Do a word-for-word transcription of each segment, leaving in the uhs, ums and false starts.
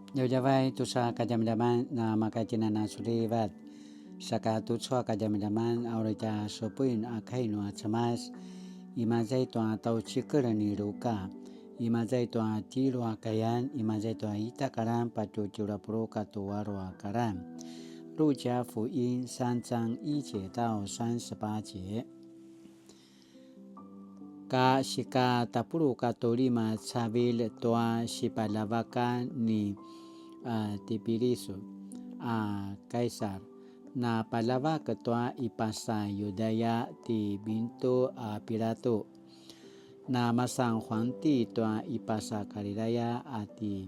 Djavadjavay tusa kadjamadjaman na maka tjinana sulivat. Saka tucu a kadjamadjaman a uri tja supuin a kai nua Cemas. Imaza i tua tjaucikel ni Luka. Imaza i tua tjelu a kayan. Imaza i tua ita a karan patje tjelu a puluq katua alu a karan. 路加福音三章一节到三十八节。Ka sikatapuluq katua lima cavilj tua sipaljavakan ni, a, Tibirius a Kaisar, na paljavak tua i pasa Yudaya ti Pintu a Pilatu. Na masan huangti tua i pasa Galilaya a ti,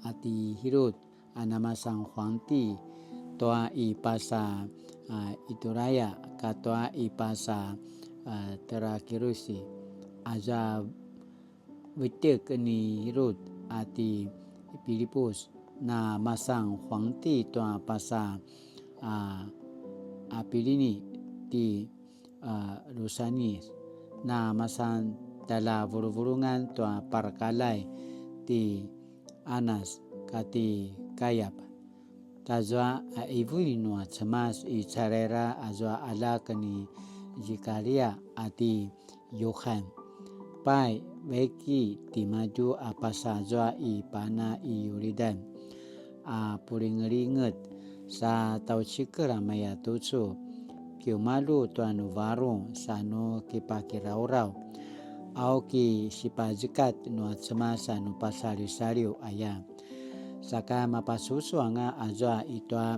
a ti Hirut, a namasan huangti tua i pasa, a, Ituraya katua i pasa, a, Terakirusi. Aza vetek ni Hirut a ti Pilipus, na masan huangti tua pasa, a, Apilini ti, a, Lusanis, na masan tjaljavuluvulungan tua parakaljai ti Anas kati Kayap. Tazua a ivu nua Cemas i carera azua aljak ni Zikaria a ti Yuhan. Pai, vaiki timadju a pasa azua i pana i Yuridan a pulingelinget sa tjaucikel a maya tucu, kiumalju tua nu varung sa nu kipakirauraw, au ki sipazekat nua Cemas a nu pasaliwsaliw aya. Saka mapasusu anga azua i tua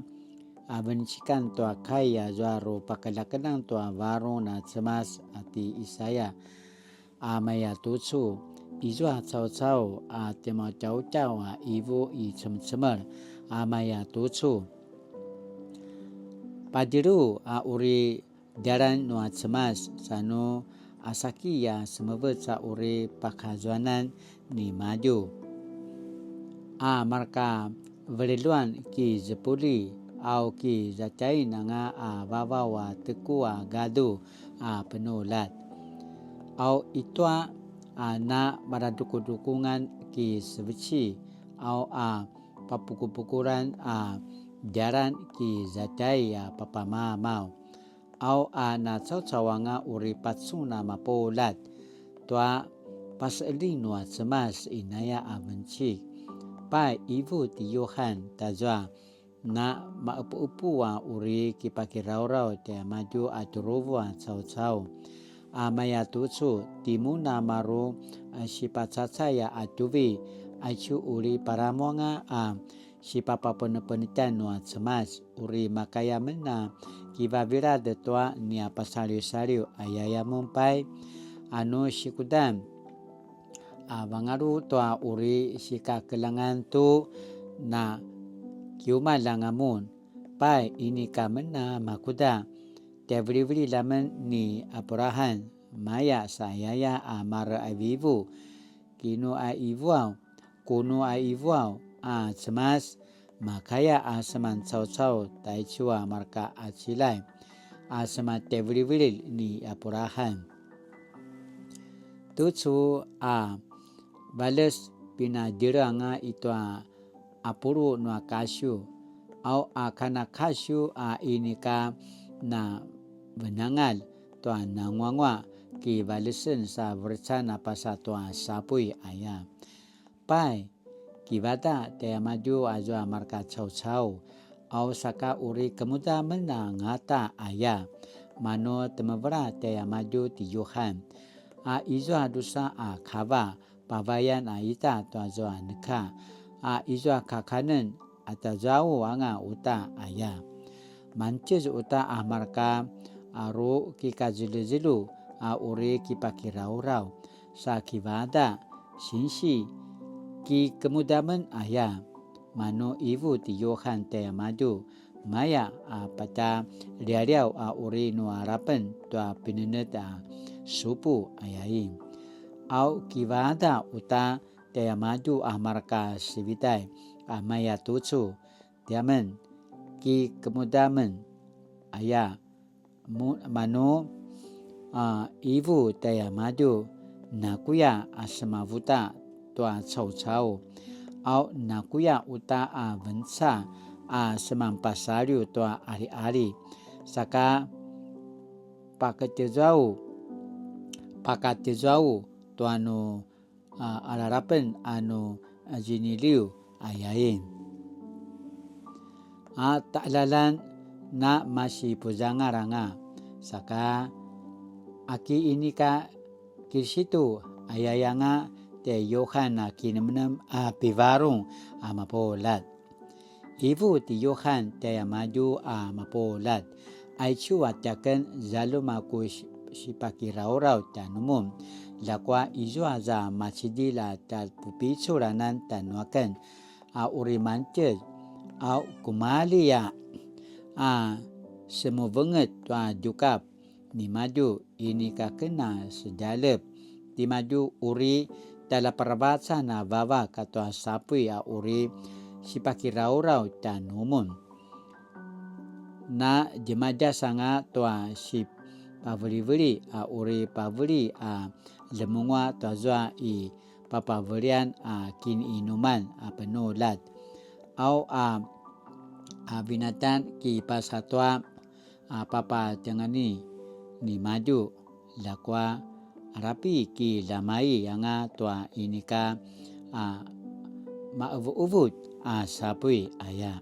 a venecikan tua kai azua ru pakeljakeljang tua varung na Cemas a ti Isaya a maya tucu, izua caucau a tjemautjautjau a ivu i cemecemel a maya tucu. Padjelu a uri djalan nua Cemas, sa nu a saki a semevec a uri pakazuanan nimadju. A marka veljeluan ki zepulji, au ki zatjain anga a vavaw a teku a gadu a penuljat. Au i tua a na maladrukudrukungan ki seveci, au a papukupukulan a djalan ki zatjai a papamamaw. Au a na caucau anga uri pacun a mapuljat tua paseqeljing nua Cemas inaya a venecik. Pai, ivu ti Yuhan, tazua na maqepuqepu a uri kipakirauraw tiamadju a tjuruvu a caucau. A maya tucu, timun a maru a sipacacay a qatjuvi, aicu uri paramuanga a sipapapenepenetjan nua Cemas, uri makaya men a kivavilad tua nia pasaliwsaliw, ayaya mun pai, anu sikudan a vangalu tua uri sikakeljangan tu na kiumalj anga mun. Pai, inika men a makuda, tjaivilivililj amen ni Abraham, maya sa ayaya a mareqaivivu, kinu a ivuaw, kunu a ivuaw a Cemas, makaya a seman caucau taicu a marka qaciljay a seman tjaivilivililj ni Abraham. Tucu a valjes pinadjele anga i tua qapulu nua kasiw, au a kana kasiw a inika na venangalj tua nanguanguaq kivaljesen sa verecan a pasa tua sapuy aya. Pai, kivada tiamadju azua marka caucau, au saka uri kemuda men angata aya, manu temevela tiamadju ti Yuhan, a izua drusa a kava, pavayan a ita tuazua neka, a izua kakanen, a tazau anga uta aya. Mangtjez uta a marka a ru kikazeluzelu a uri kipakirauraw, sa kivada, sinsi, kikemudamen aya, manu ivu ti Yuhan tiamadju, maya a patjalialiaw a uri nu alapen tua pinenetj a supu ayai. Au kivada uta tiamadju a marka sivitay a maya tucu, tiamen, kikemudamen aya, mu-, manu, a, ivu tiamadju, nakuya a semavuta tua caucau. au nakuya uta a venca a semanpasaliw tua aliali, saka pakatjezau, pakatjezau tua nu a, alalapen a nu ziniliw ayain. A ta'alalan na masipuzangal anga, saka aki inika Kilisitu ayayanga ti Yuhan a kinemnem a pivarung a mapuljat. Ivu ti Yuhan tiamadju a mapuljat, aicu a tiaken zaljum a ku si-, sipakirauraw tjanumun, ljakua izua za macidilj a tjapupiculanan tjanuaken, a uri mangtjez, a kumalji a, a semuvenget tua djukap, nimadju inika ken a sedjalep, timadju uri tjaljaparavacan a vavak katua sapuy a uri sipakirauraw tjanumun. Na djemadjas anga tua sipaveliveli a uri paveli a ljemenguaq tuazua i papavelian a kininuman a penuljat. Au a, a vinatan kipasatua a papatjengani nimadju, ljakua alapi ki lamai anga tua inika a ma'evu'evut a sapuy aya.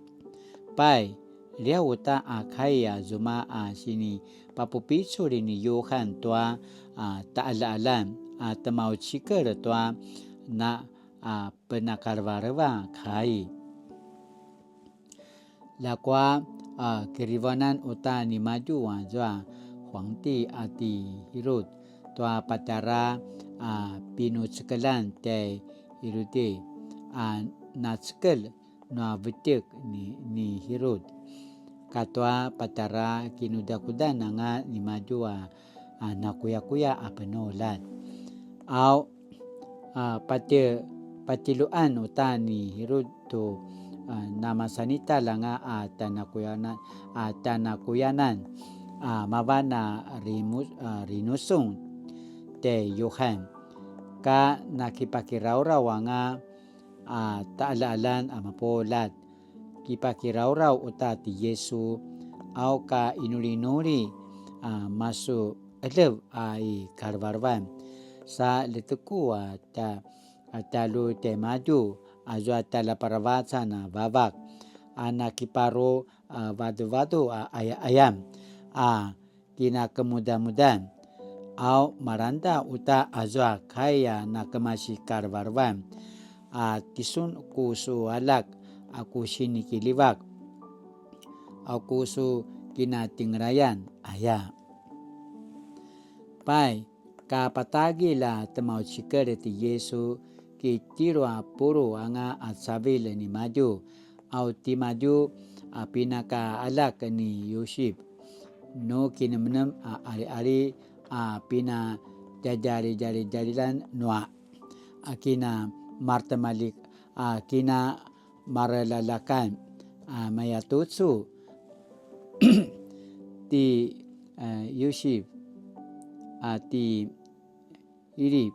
Pai, liaw uta a kai a zuma a sinipapupicul ni Yuhan tua a ta'ala'alan a temaucikel tua na a penakalevaleva kai. Ljakua a kirivanan uta nimadju azua huangti a ti Hirut tua patjara a pinucekeljan tjai Hirudi a nacekelj nua vetjek ni, ni Hirut katua patjara kinudakudan anga nimadju a, a nakuyakuya a penuljat. Au a, pati-, patiluan uta ni Hirut tu, a, namasanitalj anga a tjanakuyanan, a tjanakuyanan, a, mavan a rimu-, a, rinusung tjai Yuhan. Ka nakipakirauraw anga a ta'ala'alan a mapuljat, kipakirauraw uta ti Yisu, au ka inulinuli a masu elev a i kalevelevan. Sa ljeteku a tja-, a tjalju tjaimadju, azua tjaljaparavacan a vavak, a nakiparu a vaduvadu a aya'ayam, a kinakemudamudan. Au malangeda uta azua kai a nakemasi kalevelevan, a tisun ku su aljak a ku sinikiljivak, a ku su kinatjengelayan aya. Pai, ka patagilj a temaucikel ti Yisu, ki tjelu a puluq anga a cavilj nimadju, au timadju a pinaka aljak ni Yusip, nu kinemnem a aliali a pinadjadjalidjalidjalilan nua, a kina maretimalji, a kina marelalakan, a mayatucu ti, a, Yusip, a ti Ilip,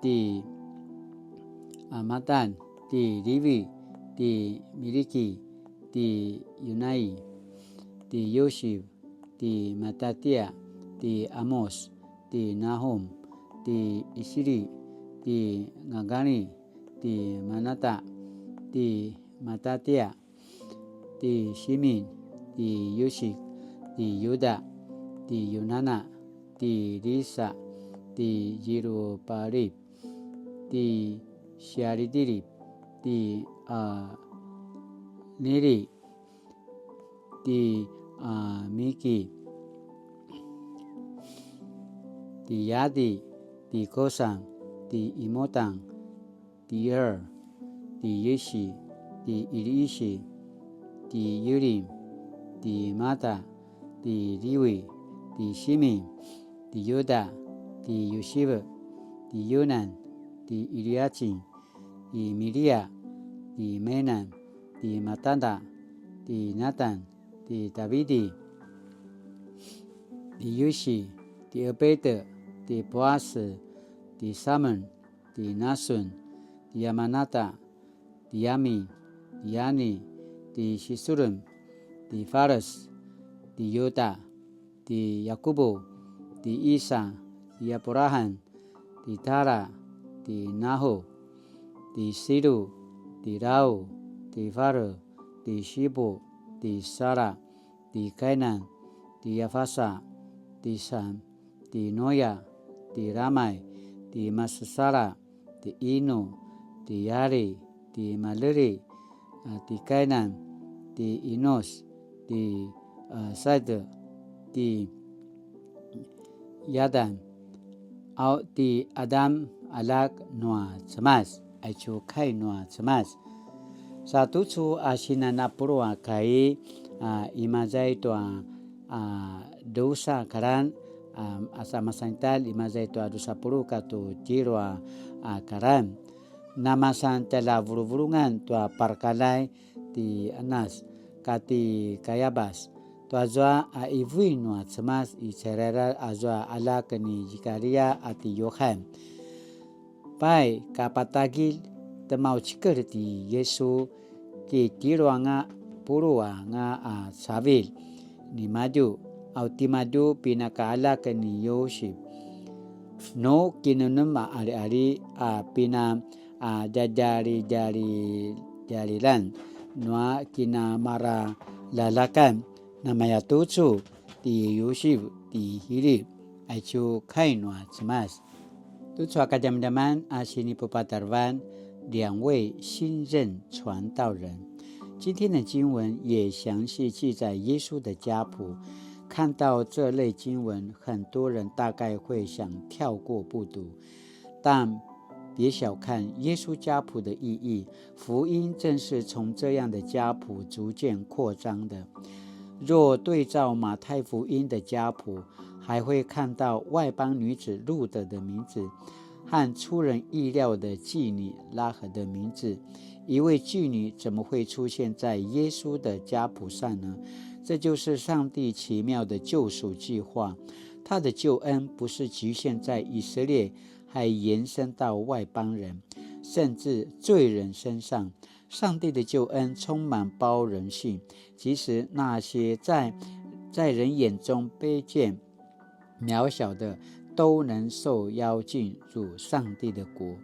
ti, a, Matan, ti Livi, ti Miliki, ti Yunai, ti Yusip, ti Matatia, ti Amos, ti Nahum, ti Isili, ti Gagani, ti Manata, ti Matatia, ti Simin, ti Yusik, ti Yuda, ti Yunana, ti Lisa, ti Zirupalip, ti Sialidilip, ti Anili, ti Amiki, ti Yadi, ti Kosam, ti Imotang, ti Er, ti Yisi, ti Iliisi, ti Yulim, ti Mata, ti Liwi, ti Simin, ti Yuda, ti Yusive, ti Yunan, ti Iliacin, ti Milia, ti Menan, ti Matanda, ti Natan, ti Davidi, ti Yusi, ti Epete, ti Poase, ti Samen, ti Nasun, ti Yamanata, ti Yami, ti Yani, ti Sisurem, ti Fares, ti Yuta, ti Yakubu, ti Isa, ti Abraham, ti Tara, ti Naho, ti Siru, ti Rau, ti Fare, ti Sipu, ti Sara, ti Kainan, ti Yafasa, ti Sam, ti Noya, ti Ramai, ti Masasara, ti Inu, ti Yari, ti Maleri, a, ti Kainan, ti Inos, ti, a, Said, ti Yadan, au ti Adam, aljak nua Cemas, aicu kai nua Cemas. Sa tucu a sinan a pulu a kai, a, imaza i tua, a, drusa karan, a, asa masan italj imaza i tua drusa pulu katu tjelu a, a, karan. Namasan tjaljavuluvulungan tua parkalay ti Anas kati Kayabas, tuazua a ivu nua Cemas i ceraira azua aljak ni Zikaria a ti Yuhan. Pai, kapatagilj, temaucikel ti Yesu, ki tjelu anga pulu anga a cavilj nimadju, au timadju pinakaaljak ni Yusip. Nu kinemenem a aliali a pina, a, djadjaridjaridjarilan nua kinamaralalakan, namayatucu ti Yusip ti Hili, aicu kai nua Cemas. Tucu a kadjamadjaman a sinipupatarevan, 两位新任传道人。今天的经文也详细记载耶稣的家谱。看到这类经文，很多人大概会想跳过不读，但别小看耶稣家谱的意义，福音正是从这样的家谱逐渐扩张的。若对照马太福音的家谱，还会看到外邦女子路得的名字和出人意料的妓女拉合的名字。一位妓女怎么会出现在耶稣的家谱上呢？这就是上帝奇妙的救赎计划。他的救恩不是局限在以色列，还延伸到外邦人，甚至罪人身上。上帝的救恩充满包容性，即使那些在，在人眼中卑贱、渺小的，都能受邀进入上帝的国。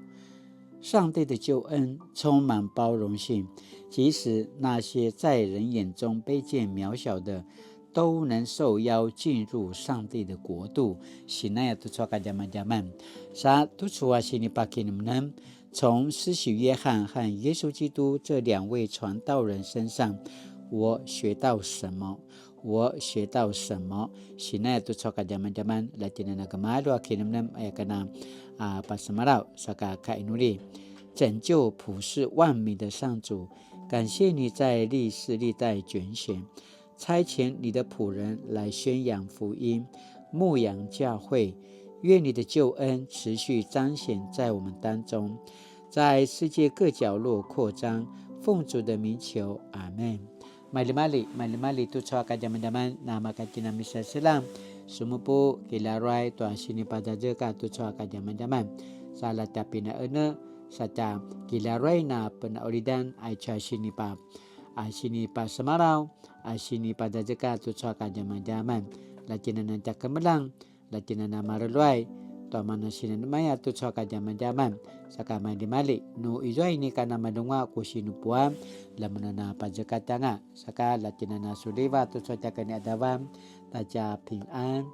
上帝的救恩充满包容性，即使那些在人眼中卑贱渺小的，都能受邀进入上帝的国度。Sinaya tucu a kadjamadjaman. Sa tucu a sinipakinemnem, 从施洗约翰和耶稣基督这两位传道人身上，我学到什么？我学到什么？Sinaya tucu a kadjamadjaman, la tjinana kemalu a kinemnem, aya kana, a, pasemalaw, saka kainuli. 拯救普世万民的上主，感谢你在历世历代拣选，差遣你的仆人来宣扬福音，牧养教会。愿你的救恩持续彰显在我们当中，在世界各角落扩张。奉主的名求，阿们。Malimali, malimali tucu a kadjamadjaman, na maka tjinana misaselang, sumupu kilaruay tua sinipazazekatj tucu a kadjamadjaman. Sa la tja pinaene, sa tja kilaruay na penaulidan, aicu a sinipa, a sinipasemalaw, a sinipazazekatj tucu a kadjamadjaman. La tjinana tja kemeljang, la tjinana mareluay, tua mana sinan maya tucu a kadjamadjaman, saka malimali, nu izua inika namalunga ku sinupuan, la mun a na pazekatj anga, saka la tjinana suliva tucu a tja kani adavan, ta tja pingan.